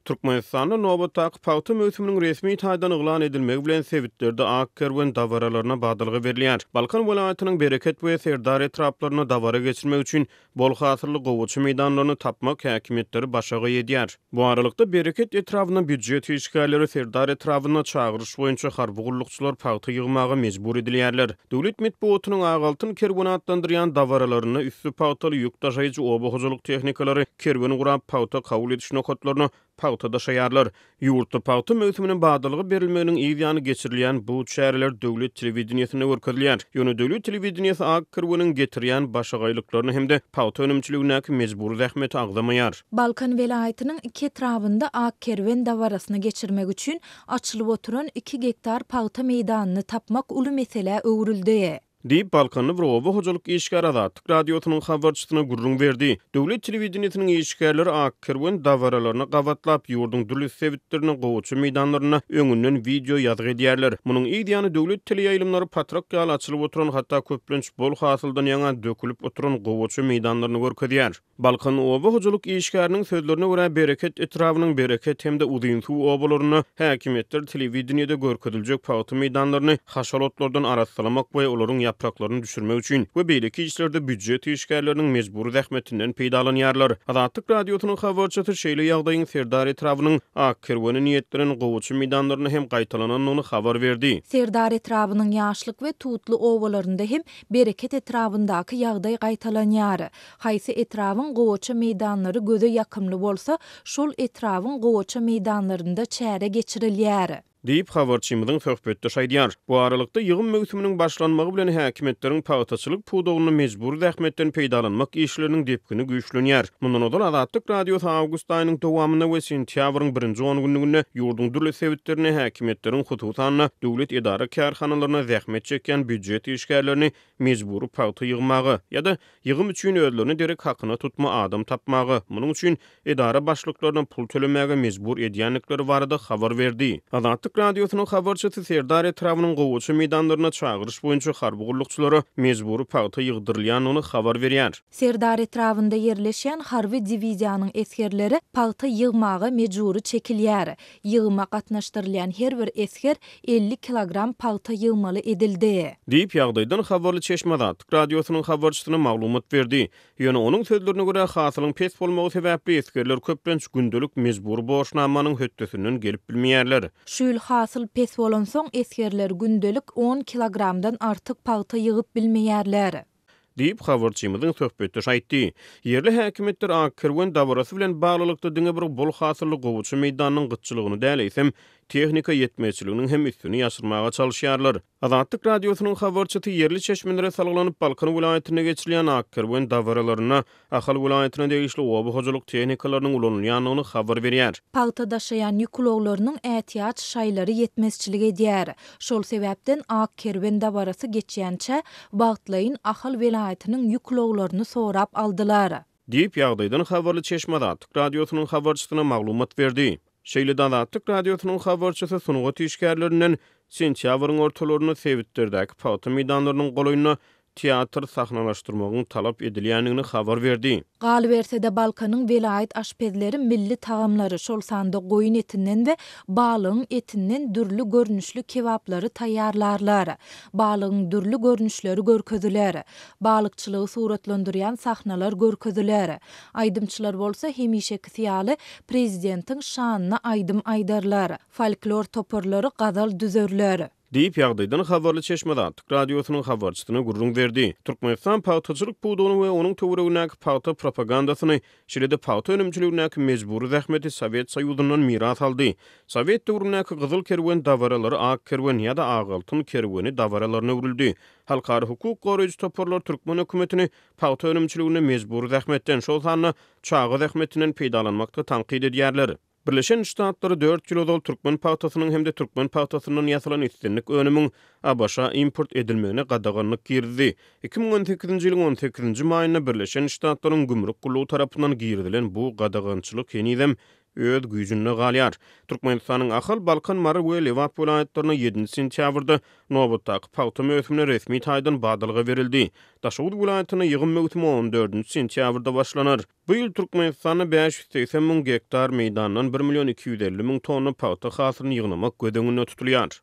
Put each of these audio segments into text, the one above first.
Türkmenistanda nobatdaky pagta möwsüminiň resmi taýdan yglan edilmegi bilen sebitlerde ak kerwen dabaralaryna badalga berilýär. Balkan welaýatynyň Bereket we Serdar etraplarynda dabara geçirmek üçin bol hasylly gowaça meýdanlaryny tapmak häkimiýetleri başagaý edýär. Bu aralykda, Bereket etrabynda býujet işgärleri, Serdar etrabynda çagyryş boýunça harby gullukçylar pagta ýygmaga mejbur edilýärler. Döwlet metbugatynyň Ak altyn kerweni atlandyrýan dabaralarynda üsti pagtaly ýük daşaýjy oba hojalyk tehnikalary kerwen gurap, pagta kabul ediş nokatlaryna pagta daşaýarlar. Ýurtda pagta möwsümine badalga berilmeginiň yz ýany geçirilýän bu çäreler döwlet telewideniýesinde görkezilýär. Ýöne döwlet telewideniýesi ak kerweniň getirýän başagaýlyklaryny hem-de pagta önümçiligindäki mejbury zähmeti agzamaýar. Balkan welaýatynyň iki etrabynda ak kerwen dabarasyny geçirmek üçin açylyp oturan iki gektar pagta meýdanyny tapmak uly meselä öwrüldi. Diýip, balkanly bir oba hojalyk işgäri Azatlyk Radiosynyň habarçysyna gürrüň berdi. Döwlet telewideniýesiniň işgärleri Ak kerwen dabaralaryna gabatlap, ýurduň dürli sebitlerinde gowaça meýdanlarynda öňünden wideo ýazgy edýärler. Munuň yz ýany döwlet teleýaýlymlary patrak ýaly açylyp oturan, hatda köplenç bol hasyldan ýaňa dökülip oturan gowaça meýdanlaryny görkezýär. Balkan oba hojalyk işgäriniň sözlerine görä, Bereket etrabynyň Bereket hem-de Uzynsuw obalarynda häkimiýetler telewideniýede görkeziljek pagta meýdanlaryny haşal otlardan arassalamak we olaryň ýapraklaryny düşürmek üçin we beýleki işlerde býujet işgärleriniň mejbury zähmetinden peýdalanýarlar. Azatlyk Radiosynyň habarçysy şeýle ýagdaýyň Serdar etrabynyň Ak kerwene niýetlenen gowaça meýdanlarynda hem gaýtalanandygyny habar berdi. Serdar etrabynyň Ýaşlyk we Tutly obalarynda hem Bereket etrabyndaky ýagdaý gaýtalanýar. Haýsy etrabyň gowaça meýdanlary göze ýakymly bolsa, şol etrabyň gowaça meýdanlarynda çäre geçirilýär. Diýip, habarçymyzyň söhbetdeşi aýdýar. Bu aralykda, ýygym möwsüminiň başlanmagy bilen häkimiýetleriň pagtaçylyk pudagynda mejbury zähmetden peýdalanmak işleriniň depgini güýçlenýär. Mundan ozal Azatlyk Radiosy awgust aýynyň dowamynda we sentýabryň birinji ongünlüginde ýurduň dürli sebitlerinde häkimiýetleriň, hususan-da, döwlet edara-kärhanalarynda zähmet çekýän býujet işgärlerini mejbury pagta ýygmaga ýa-da ýygym üçin özlerine derek hakyna tutma adam tapmaga, munuň üçin edara başlyklaryna pul tölemäge mejbur edýändikleri barada habar berdi. Azatlyk Radiosynyň habarçysy Serdar etrabynyň gowaça meýdanlarynda çagyryş boýunça harby gullukçylara mejbury pagta ýygdyrylýandygyny habar berýär. Serdar etrabynda ýerleşýän harby diwiziýanyň esgerleri pagta ýygmaga mejbury çekilýär. Ýygyma gatnaşdyrylýan her bir esger 50 kilogram pagta ýygmaly edildi. Diýip, ýagdaýdan habarly çeşme Azatlyk Radiosynyň habarçysyna maglumat berdi. Ýöne onuň sözlerine görä, hasylyň pes bolmagy sebäpli esgerler köplenç gündelik mejbury borçnamanyň hötdesinden gelip bilmeýärler. Şu ýyl hasyl pes bolansoň, esgerler gündelik on kilogramdan artyk pagta ýygyp bilmeýärler. Diýip, habarçymyzyň söhbetdeşi aýtdy. Ýerli häkimiýetler Ak kerwen dabarasy bilen baglylykda diňe bir bol hasylly gowaça meýdanynyň gytçylygyny däl, eýsem, tehnika ýetmezçiliginiň hem üstüni ýaşyrmaga çalyşýarlar. Azatlyk Radiosynyň habarçysy ýerli çeşmelere salgylanyp, Balkan welaýatynda geçirilýän Ak kerwen dabaralarynda Ahal welaýatyna degişli oba hojalyk tehnikalarynyň ulanylýandygyny habar berýär. Pagta daşaýan ýük ulaglarynyň ätiýaç şaýlary ýetmezçilik edýär. Şol sebäpden Ak kerwen dabarasy geçýänçä, wagtlaýyn Ahal welaýatynyň ýük ulaglaryny sorap aldylar. Diýip, ýagdaýdan habarly çeşme Azatlyk Radiosynyň habarçysyna maglumat berdi. Şeýle-de Azatlyk Radiosynyň habarçysy sungat işgärlerinden sentýabryň ortalarynda sebitlerdäki pagta meýdanlarynyň golaýynda teatr sahnalaşdyrmagyň talap edilýändigini habar berdi. Galyberse-de, Balkanyň welaýat aşpezleri milli tagamlary, şol sanda goýun etinden we balygyň etinden dürli görnüşli kebaplary taýýarlarlar. Balygyň dürli görnüşleri görkeziler. Balykçylygy suratlandyrýan sahnalar görkeziler. Aýdymçylar bolsa hemişekisi ýaly prezidentiň şanyna aýdym aýdarlar. Folklor toparlary gazal düzerler. Diýip, ýagdaýdan habarly çeşme Azatlyk Radiosynyň habarçysyna gürrüň berdi. Türkmenistan pagtaçylyk pudagyny we onuň töweregindäki pagta propagandasyny, şeýle-de pagta önümçiligindäki mejbury zähmeti Sowet Soýuzyndan miras aldy. Sowet döwründäki Gyzyl kerwen dabaralary Ak kerwen ýa-da Ak altyn kerweni dabaralaryna öwrüldi. Halkara hukuk goraýjy toparlar türkmen hökümetini pagta önümçiliginde mejbury zähmetden, şol sanda çaga zähmetinden peýdalanmakda tankyt edýärler. Birleşen Ştatlary dört ýyl ozal türkmen pagtasynyň hem-de türkmen pagtasyndan ýasalan islendik önümiň ABŞ-a import edilmegine gadaganlyk girizdi. 2018-nji ýylyň on sekizinji maýynda Birleşen Ştatlaryň Gümrük gullugy tarapyndan girizilen bu gadagançylyk henizem öz güýjünde galýar. Türkmenistanyň Ahal, Balkan, Mary we Lebap welaýatlarynda ýedinji sentýabrda nobatdaky pagta möwsümine resmi taýdan badalga berildi. Daşoguz welaýatynda ýygym möwsümi on dördünji sentýabrda başlanar. Bu ýyl Türkmenistanda 580 müň gektar meýdandan bir million 250 müň tonna pagta hasylyny ýygnamak göz öňünde tutulýar.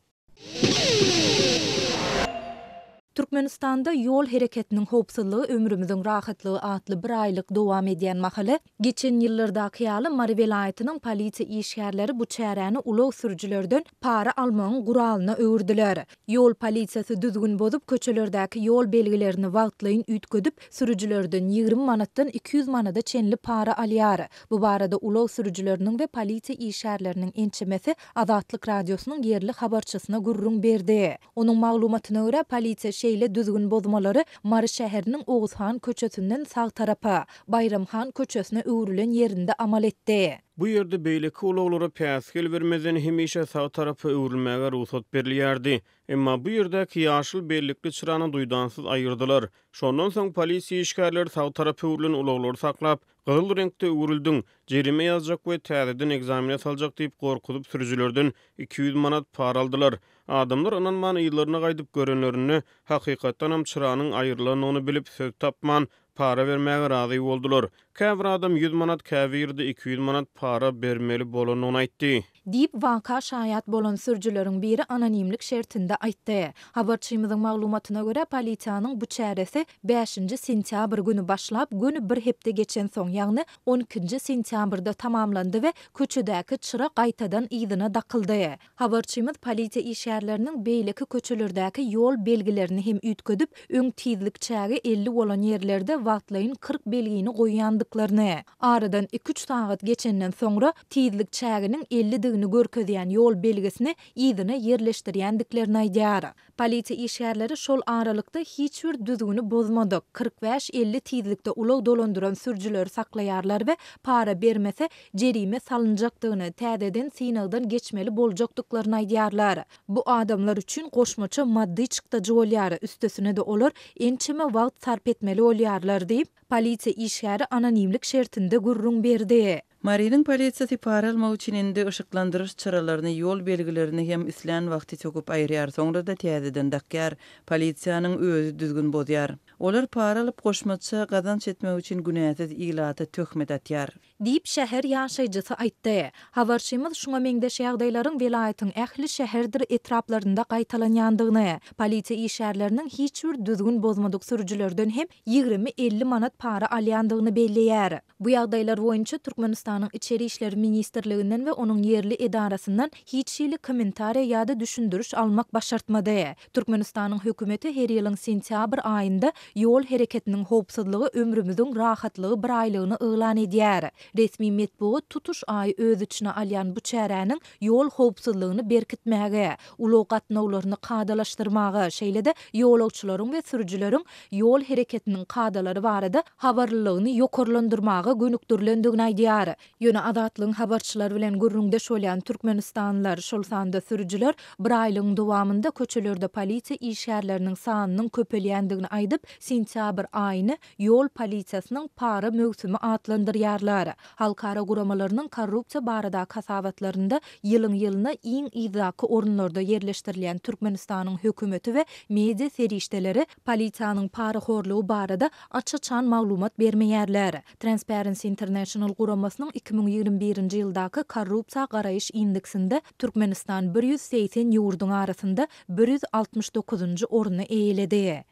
Türkmenistanda Ýol hereketiniň howpsuzlygy ömrümiziň rahatlygy atly bir aýlyk dowam edýän mahaly, geçen ýyllardaky ýaly Mary welaýatynyň polisiýa işgärleri bu çäräni ulag sürüjilerden para almagyň guralyna öwürdiler. Ýol polisiýasy düzgün bozup, köçelerdäki ýol belgilerini wagtlaýyn üýtgedip, sürüjilerden 20 manatdan 200 manada çenli para alýar. Bu barada ulag sürüjileriniň we polisiýa işgärleriniň ençemesi Azatlyk Radiosynyň ýerli habarçysyna gürrüň berdi. Onuň maglumatyna görä, polisiýa şeýle düzgün bozmalary Mary şäheriniň Oguzhan köçesinden sag tarapa, Baýram han köçesine öwrülen ýerinde amal etdi. Bu ýerde beýleki ulaglara päsgel bermezden hemişe sag tarapa öwrülmäge rugsat berilýärdi. Emma bu ýerdäki ýaşyl bellikli çyrany duýdansyz aýyrdylar. Şondan soň polisiýa işgärleri sag tarapa öwrülen ulaglary saklap, Gyzyl reňkde öwrüldiň, jerime ýazjak we täzeden ekzamene saljak diýip gorkuzyp sürüjilerden 200 manat para aldylar. Adamlar ynanman yzlaryna gaýdyp görenlerinde, hakykatdanam çyranyň aýrylandygyny bilip söz tapman, para bermäge razy boldular. Käbir adam ýüz manat, käbiri-de 200 manat para bermeli bolandygyny aýtdy. Diýip, waka şaýat bolan sürüjileriň biri anonimlik şertinde aýtdy. Habarçymyzyň maglumatyna görä, polisiýanyň bu çäresi bäşinji sentýabr güni başlap, göni bir hepde geçensoň, ýagny on ikinji sentýabrda tamamlandy we köçedäki çyra gaýtadan yzyna dakyldy. Habarçymyz polisiýa işgärleriniň beýleki köçelerdäki ýol belgilerini hem üýtgedip, öň tizlik çägi 50 bolan ýerlerde wagtlaýyn 40 belgini goýýandyklaryny, aradan iki-üç sagat geçenden soňra tizlik çäginiň ellidigini görkezýän ýol belgisini yzyna ýerleşdirýändiklerini aýdýar. Polisiýa işgärleri şol aralykda hiç bir düzgüni bozmadyk, 45-50 tizlikde ulag dolandyran sürüjileri saklaýarlar we para bermese, jerime salynjakdygyny, täzeden synagdan geçmeli boljakdyklaryny aýdýarlar. Bu adamlar üçin goşmaça maddy çykdajy bolýar, üstesine-de olar ençeme wagt sarp etmeli bolýarlar diýip, polisiýa işgäri anonimlik şertinde gürrüň berdi. Marynyň polisiýasy para almak üçin indi yşyklandyryş çyralaryny, ýol belgilerini hem islän wagty söküp aýyrýar, soňra-da täzeden dakýar. Polisiýanyň özi düzgün bozýar. Olar para alyp, goşmaça gazanç etmek üçin günäsiz ilata töhmet atýar. Diýip, şäher ýaşaýjysy aýtdy. Habarçymyz şuňa meňzeş ýagdaýlaryň welaýatyň ähli şäherdir etraplarynda gaýtalanýandygyny, polisiýa işgärleriniň hiç bir düzgün bozmadyk sürüjilerden hem 20-50 manat para alýandygyny belleýär. Bu ýagdaýlar boýunça Türkmenistanyň Içeri işler ministrliginden we onuň ýerli edarasyndan hiç hili kommentariýa ýa-da düşündiriş almak başartmady. Türkmenistanyň hökümeti her ýylyň sentýabr aýynda Ýol hereketiniň howpsuzlygy ömrümiziň rahatlygy biraýlygyny yglan edýär. Resmi metbugat tutuş aýy öz içine alýan bu çäräniň ýol howpsuzlygyny berkitmäge, ulag gatnawlaryny kadalaşdyrmaga, şeýle-de ýolagçylaryň we sürüjileriň ýol hereketiniň kadalary barada habarlylygyny ýokarlandyrmaga gönükdirilendigini aýdýar. Ýöne Azatlygyň habarçylary bilen gürrüňdeş bolýan türkmenistanlylar, şol sanda sürüjiler bir aýlygyň dowamynda köçelerde polisiýa işgärleriniň sanynyň köpelýändigini aýdyp, sentýabr aýyny ýol polisiýasynyň para möwsümi atlandyrýarlar. Halkara guramalarynyň korrupsiýa baradaky hasabatlarynda ýylyň-ýylyna iň yzdaky orunlarda ýerleşdirilýän Türkmenistanyň hökümeti we media serişdeleri polisiýanyň parahorlugy barada aç-açan maglumat bermeýärler. Transparency International guramasynyň 2021-nji ýyldaky korrupsiýa garaýyş indeksinde Türkmenistan 180 ýurduň arasynda 169-njy orny eýeledi.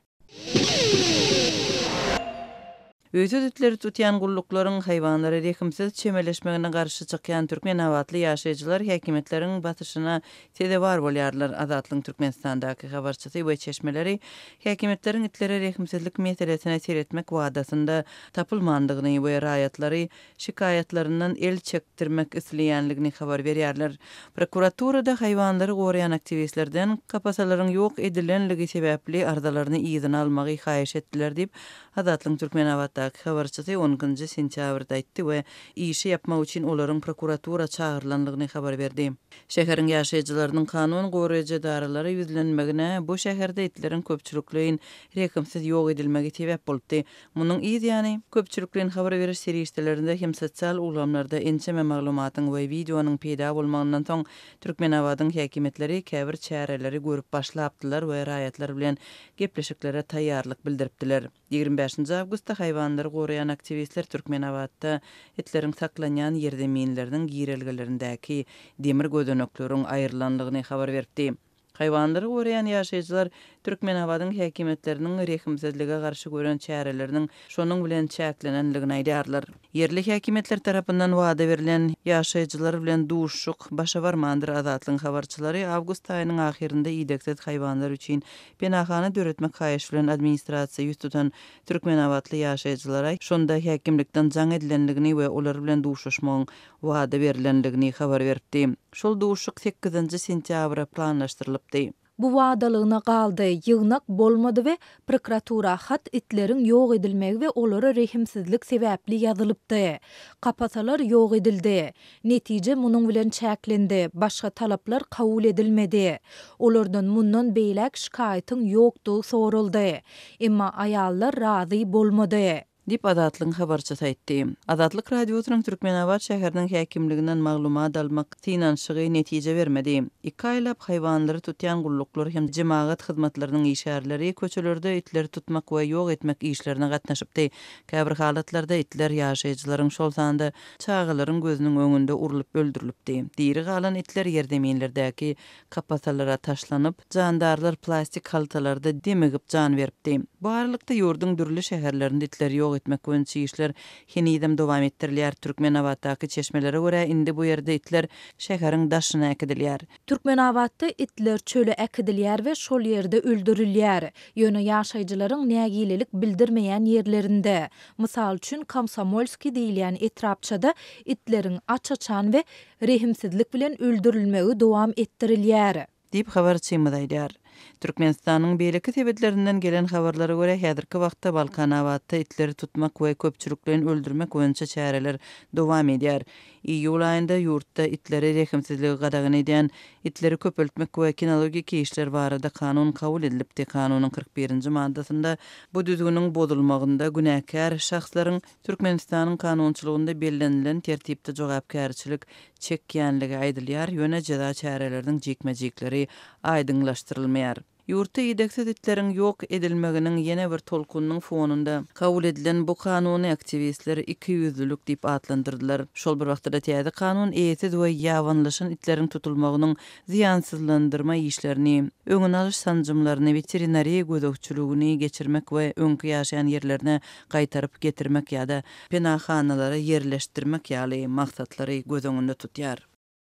Öýsüz itleri tutýan gulluklaryň haýwanlara rehimsiz çemeleşmegine garşy çykýan türkmenabatly ýaşaýjylar häkimiýetleriň basyşyna sezewar bolýarlar. Azatlygyň Türkmenistandaky habarçysy we çeşmeleri häkimiýetleriň itlere rehimsizlik meselesine seretmek wadasynda tapylmandygyny we raýatlary şikaýatlaryndan el çekdirmek isleýänligini habar berýärler. Prokuraturada haýwanlary goraýan aktiwistlerden kapasalaryň ýok edilenligi sebäpli arzalaryny yzyna almagy haýyş etdiler diýip, Azatlygyň Türkmenabatdaky. Azatlygyň habarçysy on ikinji sentýabrda aýtdy we işi ýapmak üçin olaryň prokuratura çagyrylandygyny habar berdi. Şäheriň ýaşaýjylarynyň kanun goraýjy edaralara ýüzlenmegine bu şäherde itleriň köpçülikleýin rehimsiz ýok edilmegi sebäp bolupdy. Munuň yz ýany, köpçülikleýin habar beriş serişdelerinde hem sosial ulgamlarda ençeme maglumatyň we wideonyň peýda bolmagyndan soň, Türkmenabadyň häkimiýetleri käbir çäreleri görüp başlapdylar we raýatlar bilen gepleşiklere taýýarlyk bildiripdiler. 25-nji awgustda haýwanlary goraýan aktiwistler Türkmenabatda itleriň saklanýan ýerzeminleriniň girelgelerindäki demir gözenekleriň aýrylandygyny habar beripdi. Haýwanlary goraýan ýaşaýjylar Türkmenabadyň häkimiýetleriniň rehimsizlige garşy gören çäreleriniň şonuň bilen çäklenendigini aýdýarlar. Ýerli häkimiýetler tarapyndan wada berlen ýaşaýjylar bilen duşuşyk başa barmandyr. Azatlygyň habarçylary awgust aýynyň ahyrynda idegsiz haýwanlar üçin penahana döretmek haýyşy bilen administrasiýa ýüz tutan türkmenabatly ýaşaýjylara şonda häkimlikden jaň edilendigini we olar bilen duşuşmagyň wada berlendigini habar beripdi. Şol duşuşyk sekizinji sentýabra planlaşdyrylypdy. Bu wadalygyna galdy, ýygnak bolmady we prokuratura hat itleriň ýok edilmegi we olara rehimsizlik sebäpli ýazylypdy. Kapasalar ýok edildi. Netije munuň bilen çäklendi, başga talaplar kabul edilmedi. Olardan mundan beýläk şikaýatyň ýokdugy soraldy. Emma aýallar razy bolmady. Diýip, Azatlygyň habarçysy aýtdy. Azatlyk Radiosynyň Türkmenabat şäheriniň häkimliginden maglumat almak synanyşygy netije bermedi. Iki aýlap haýwanlary tutýan gulluklar hem jemagat hyzmatlarynyň işgärleri köçelerde itleri tutmak we ýok etmek işlerine gatnaşypdy. Käbir halatlarda itler ýaşaýjylaryň, şol sanda çagalaryň gözüniň öňünde urlup öldürilipdi. Diri galan itler ýerzeminlerdäki Kapasalara taşlanyp, jandarlar plastik haltalarda demigip jan beripdi. Bu aralykda ýurduň dürli şäherlerinde itleri ýok etmek boýunça işler henizem dowam etdirilýär. Türkmenabatdaky çeşmelere görä, indi bu ýerde itler şäheriň daşyna äkidilýär. Türkmenabatda itler çöle äkidilýär we şol ýerde öldürilýär. Ýöne ýaşaýjylaryň nägilelik bildirmeýän ýerlerinde, mysal üçin, Komsomolskiý diýilýän etrapçada itleriň aç-açan we rehimsizlik bilen öldürilmegi dowam etdirilýär. Diýip, habarçymyz aýdýar. Türkmenistanyň beýleki sebitlerinden gelen habarlara görä, häzirki wagtda Balkanabatda itleri tutmak we köpçülikleýin öldürmek boýunça çäreler dowam edýär. Iýul aýynda ýurtda itleri rehimsizligi gadagan edýän Itleri köpeltmek we kinologik işler barada kanun kabul edilipdi. Kanunyň 41-nji maddasynda bu düzgüniň bozulmagynda günäkär şahslaryň Türkmenistanyň kanunçylygynda bellenilen tertipde jogapkärçilik çekýänligi aýdylýar, ýöne jeza çäreleriniň jikme-jikleri aýdyňlaşdyrylmaýar. Ýurtda idegsiz itleriň ýok edilmeginiň ýene bir tolkunynyň fonunda kabul edilen bu kanuny aktiwistler ikiýüzlülik diýip atlandyrdylar. Şol bir wagtda-da täze kanun eýesiz we ýabanylaşan itleriň tutulmagynyň zyýansyzlandyrma işlerini, öňüni alyş sanjymlaryny, weterinariýa gözegçiligini geçirmek we öňki ýaşaýan ýerlerine gaýtaryp getirmek ýa-da penahanalara ýerleşdirmek ýaly maksatlary göz öňünde tutýar.